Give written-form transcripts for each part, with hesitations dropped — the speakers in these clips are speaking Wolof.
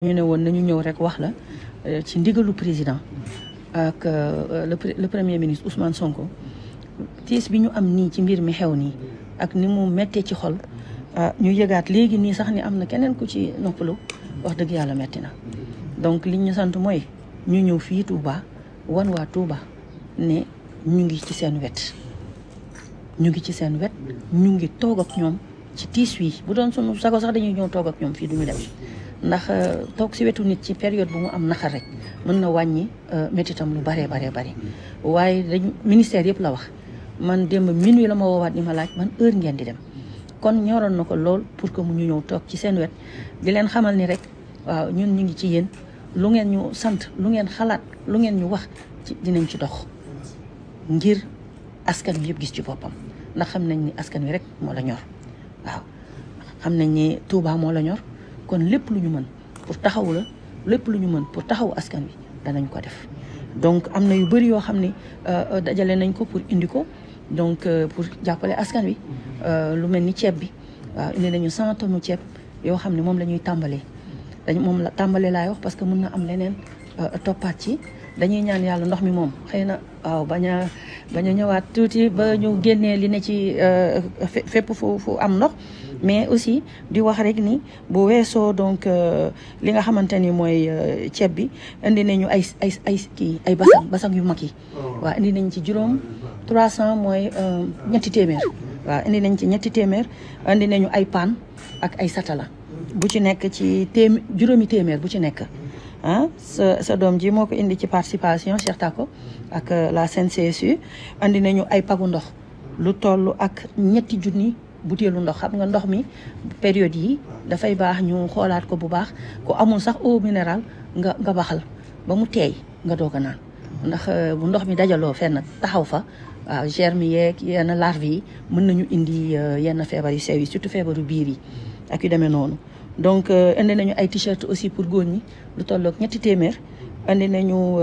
ñu ne woon nañu ñëw rek wax la ci ndigalu président ak le premier ministre Ousmane Sonko tiis bi ñu am nii ci mbir mi xew nii ak ni mu méttee ci xol ñu yëgaat léegi nii sax ni am na keneen ku ci noppalu wax dëgg yàlla metti na. donc liñ ñu sant mooy ñu ñëw fii Touba wan waa Touba ne ñu ngi ci seen wet ñu ngi ci seen wet ñu ngi toog ak ñoom ci tiis wi bu doon sunu sago sax dañuy ñëw toog ak ñoom fii duñu dem. ndax toog si wetu nit ci période bu mu am naqar rek mën na wàññi métitam lu baree bari waaye dañ ministère yëpp la wax man démb minuit la ma woowaat ni ma laaj man heure ngeen di dem kon ñoroon na ko lool pour que mu ñu ñëw toog ci seen wet di leen xamal ni rek waaw ñun ñu ngi ci yéen lu ngeen ñu sant lu ngeen xalaat lu ngeen ñu wax ci dinañ ci dox ngir askan wi yëpp gis ci boppam ndax xam nañ ni askan wi rek moo la ñor waaw xam nañ ni Touba moo la ñor kon lépp lu ñu mën pour taxaw la lépp lu ñu mën pour taxaw askan wi danañ ko def donc am na yu bëri yoo xam ne dajale nañ ko pour indi ko donc pour jàppale askan wi lu mel ni ceeb bi waaw indi nañu 100 tonnes ceeb yoo xam ne moom la ñuy tàmbalee moom la tàmbalee laay wax parce que mun na am leneen toppaat ci dañuy ñaan yàlla ndox mi moom xëy na waaw bañ a ñëwaat tuuti ba ñu génnee li ne ci fépp fu am ndox mais aussi di wax rek ni bu weesoo donc li nga xamante ni mooy ceeb bi indi nañu ay basang yu mag yi waaw indi nañ ci juróom 300 mooy ñetti téeméer waaw indi nañ ci ñetti téeméer indi nañu ay paan ak ay satala bu ci nekk ci juróomi téeméer bu ci nekk sa doom ji moo ko indi ci participation Cheikh Tako ak la CNCSU andi nañu ay pagu ndox lu toll ak ñetti junni butéelu ndox xam nga ndox mi période yi dafay baax ñu xoolaat ko bu baax ku amul sax eau minérale nga baxal ba mu teey nga doog a naan ndax bu ndox mi dajaloo fenn taxaw fa waaw germe yeeg yenn larve yi mën nañu indi yenn feebar yu sew yi surtout feebaru biir yi ak yu demee noonu donc indi nañu ay t-shirt aussi pour góor ñi lu tolloog ñetti téeméer indi nañu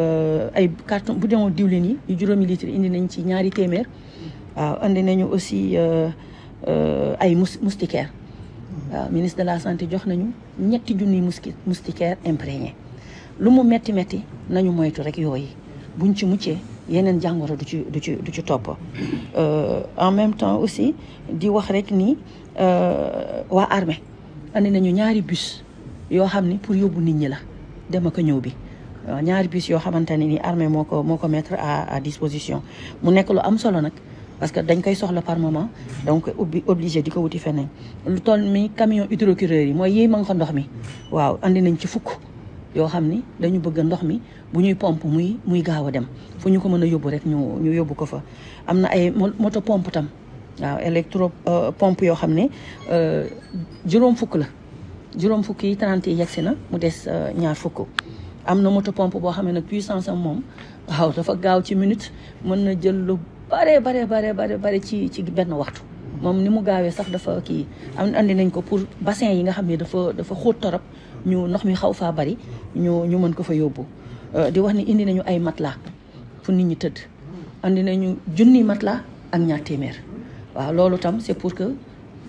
ay carton bu demoon diwlin yi yu juróomi litre indi nañ ci ñaari téeméer waaw indi nañu aussi ay moustiquaire waaw ministre de la santé jox nañu ñetti junniy moustiquaire imprégné lu mu metti nañu moytu rek yooyu buñ ci muccee yeneen jàngoro du ci topp en même temps aussi di wax rek ni waa armée andi nañu ñaari bus yoo xam ni pour yóbbu nit ñi la dem ak ñëw bi ñaari bus yoo xamante ne ni armée moo ko mettre à disposition mu nekk lu am solo nag parce que dañ koy soxla par moment donc obligé di ko wuti feneen lu toll mi camion hydrocureur yi mooy yiy manque ndox mi waaw andi nañ ci fukk yoo xam ni dañu bëgg ndox mi bu ñuy pompe muy gaaw a dem fu ñu ko mën a yóbbu rek ñu yóbbu ko fa am na ay moto pompe tam waaw électro pompe yoo xam ne juróom fukk yi 30 yi yegsi na mu des ñaar fukk am na moto pompe boo xam ne nag puissance am moom waaw dafa gaaw ci minute mën na jël lu bare ci benn waxtu moom ni mu gaawee sax dafa kii andi nañ ko pour bassin yi nga xam ne dafa xóot torop ñu ndox mi xaw faa bari ñu mën ko fa yóbbu di wax ni indi nañu ay matelas fu nit ñi tëdd andi nañu junni matelas ak ñaar téeméer waaw loolu tam c'est pour que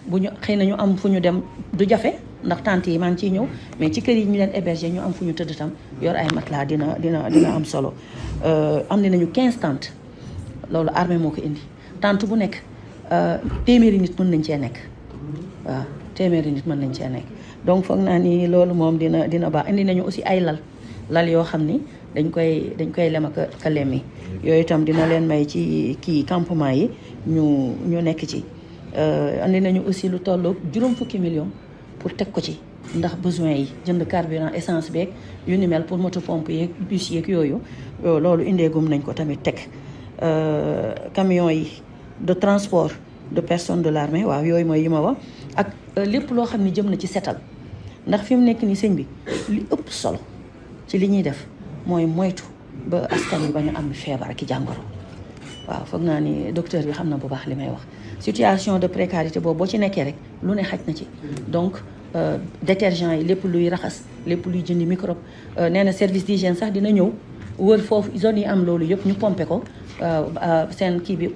bu ñu xëy na ñu am fu ñu dem du jafe ndax tente yi maa ngi ciy ñëw mais ci kër yi ñu leen héberger ñu am fu ñu tëdd tam yor ay matelas dina am solo andi nañu 15 tentes loolu armée moo ko indi tente bu nekk téeméeri nit mën nañ cee nekk waaw téeméeri nit mën nañ cee nekk donc foog naa ni loolu moom dina baax indi nañu aussi ay lal yoo xam ni dañ koy lem ak lem yi yooyu itam dina leen may ci kii campement yi ñu nekk ci andi nañu aussi lu tolloog juróom fukki millions pour teg ko ci ndax besoin yi jënd carburant essence beeg yu ni mel pour moto pompe yeeg bus yeeg yooyu loolu indeegum nañ ko tamit teg camions yi de transport de personnes de l'armée waaw yooyu mooy yi ma wax ak lépp loo xam ne jëm na ci setal ndax fi mu nekk ni sëñ bi li ëpp solo ci li ñuy def mooy moytu ba askan wi ba ñu am feebar ak jàngoro waaw foog naa ni docteur bi xam na bu baax li may wax situation de précarité boobu boo ci nekkee rek lu ne xaj na ci donc détergent yi lépp luy raxas lépp luy jëndi microbe nee na service d'hygiène sax dina ñëw wër foofu zone yi am loolu yëpp ñu pomper ko seen kii bi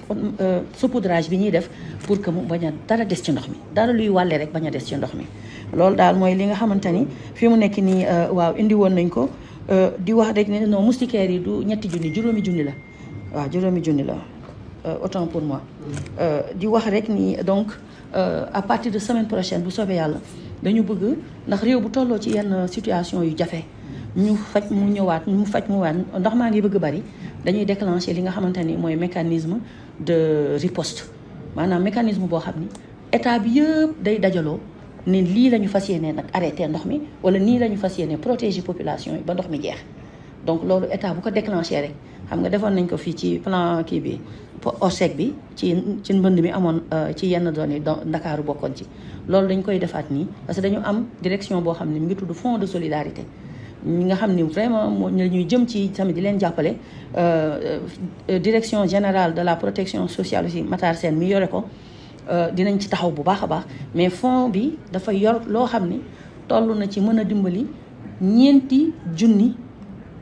saupoudrage bi ñuy def pour que mu bañ a dara des ci ndox mi dara luy wàlle rek bañ a des ci ndox mi loolu daal mooy li nga xamante ni fi mu nekk nii waaw indi woon nañ ko di wax rek ne non moustiquaires yi du ñetti junni juróomi junni la waaw juróomi junni la autant pour moi di wax rek ni donc à partir de semaine prochaine bu soobee yàlla dañu bëgg ndax réew bu tolloo ci yenn situation yu jafe ñu faj mu ñëwaat ñu faj mu waat ndax maa ngi bëgg bari dañuy déclencher li nga xamante ni mooy mécanisme de riposte maanaam mécanisme boo xam ni état bi yëpp day dajaloo ne lii la ñu fas yéene nag arrêté ndox mi wala nii la ñu fas yéene protéger population yi ba ndox mi jeex donc loolu état bu ko déclenché rek xam nga defoon nañ ko fii ci plan kii bi ORSEC bi ci mbënd mi amoon ci yenn zone yi Ndakaaru bokkoon ci loolu dañ koy defaat nii parce que dañu am direction boo xam ne mi ngi tudd fonds de solidarité ñi nga xam ni vraiment moo ñuy jëm ci tamit di leen jàppale direction générale de la protection sociale aussi Matar Sène mi yore ko dinañ ci taxaw bu baax a baax mais fonds bi dafa yor loo xam ni toll na ci mën a dimbali 4 junni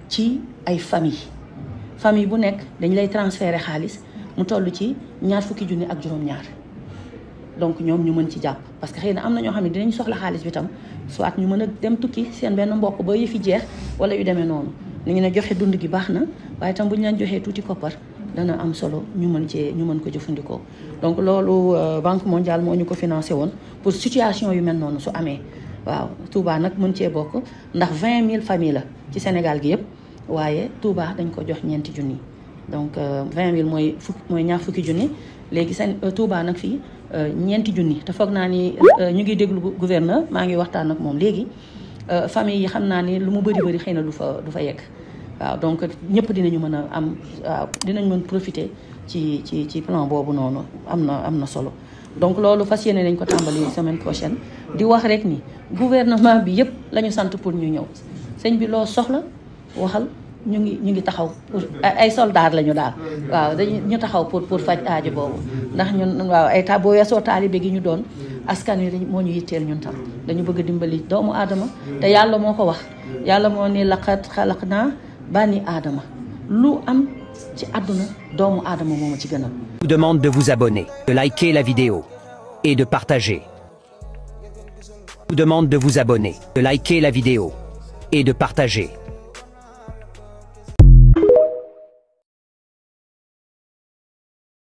ci ay famille bu nekk dañ lay transférer xaalis mu toll ci 20 junni ak juróom-ñaar donc ñoom ñu mën ci jàpp parce que xëy na am na ñoo xam ne dinañ soxla xaalis bi tam soit ñu mën a dem tukki seen benn mbokk ba yëfi jeex wala yu demee noonu ni ñu ne joxe dund gi baax na waaye tam bu ñu leen joxee tuuti koppar dana am solo ñu mën ko jëfandikoo donc loolu Banque mondiale moo ñu ko financé woon pour situation yu mel noonu su amee waaw Touba nag mën cee bokk ndax 20 000 familles la ci Sénégal gi yëpp waaye Touba dañ ko jox 4 junni donc 20 000 mooy ñaar fukki junni léegi Touba nag fii 4 junni te foog naa ni ñu ngi déglu gouverneur maa ngi waxtaan ak moom léegi famille yi xam naa ni lu mu bëri xëy na du fa yegg waaw donc ñëpp dinañu mën a am waaw dinañ mën profiter ci plan boobu noonu am na solo donc loolu fas yéene nañ ko tàmbali semaine prochaine di wax rek ni gouvernement bi yëpp la ñu sant pour ñu ñëw sëñ bi loo soxla waxal ñu ngi taxaw pour ay soldats lañu daal waaw ñu taxaw pour faj aajo boobu ndax ñun waaw ay boo weesoo taalibe gi ñu doon askan wi moo ñu yitteel ñun tam dañu bëgg dimbali doomu aadama te yàlla moo ko wax yàlla moo ni laqad xalaqnaa bani aadama lu am ci àdduna doomu aadama moo ma ci gënal. Je vous demande de vous abonner, de liker la vidéo et de partager. Je vous demande de vous abonner, de liker la vidéo et de partager.